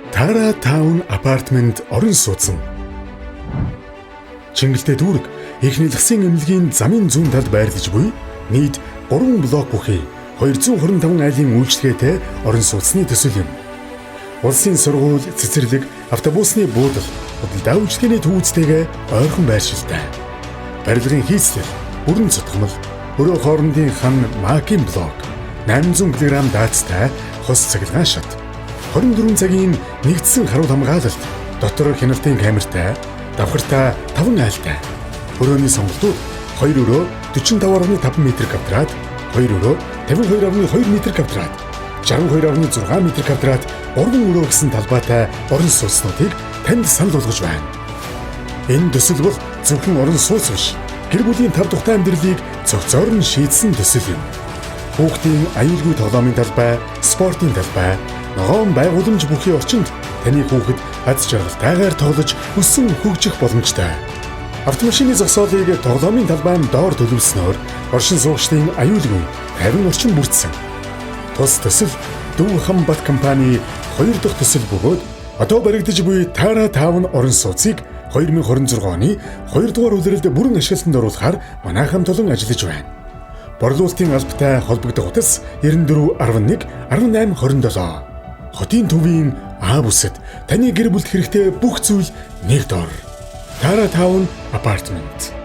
Tara Town Apartment орон сууцсан. Чингэлтэй дүүрэг их нэлгэсийн эмнэлгийн замын зүүн талд байрлаж буй нийт 3 блок бүхий 225 айлын үйлчилгээтэй орон сууцны төсөл юм. Улсын сургууль, цэцэрлэг, автобусны буудал, худалдаа үйлчилгээний төвүүдтэйгээ ойрхон байршилтай. Барилгын хийцлэл, бүрэн цутгамал, өрөө хоорондын хан макийн блок, 800 кг даацтай хос цахилгаан шат, 24 цагийн нэгдсэн харуул хамгаалалт, дотор хяналтын камертай, давхартай 5 айлтай. Өрөөний сонголтууд 2 өрөө 45.5 м квадрат, 2 өрөө 52.2 м квадрат, 62.6 м квадрат, 3 өрөө гэсэн талбайтай орон сууцнуудыг танд санал болгож байна. Энэ төсөл бол зөвхөн орон сууц биш. Гэр бүлийн тав тухтай амьдралыг цогцоор нь шийдсэн төсөл юм. Хүүхдийн аюулгүй тоглоомын талбай, спортын талбай, ногоон байгууламж бүхий орчинд таны хүүхэд аз жаргалтайгаар тоглож өсөн хөгжих боломжтой. Автомашины зогсоолыг тоглоомын талбайн доор төлөвлөснөөр оршин суугчдын аюулгүй тайван орчин бүрдсэн. Тус төсөл Дүү Хамбат компани хоёр дахь төсөл бөгөөд одоо баригдаж буй Tara Town орон сууцыг 2026 оны 2 дугаар улиралд бүрэн ашиглалтанд оруулахаар манай хамт олон ажиллаж байна. Борлуулалтын албатай холбогдох утас 94 11 18 27. Хотын төвийн А бүсэд таны гэр бүлд хэрэгтэй бүх зүйл нэг дор. Tara Town Apartment.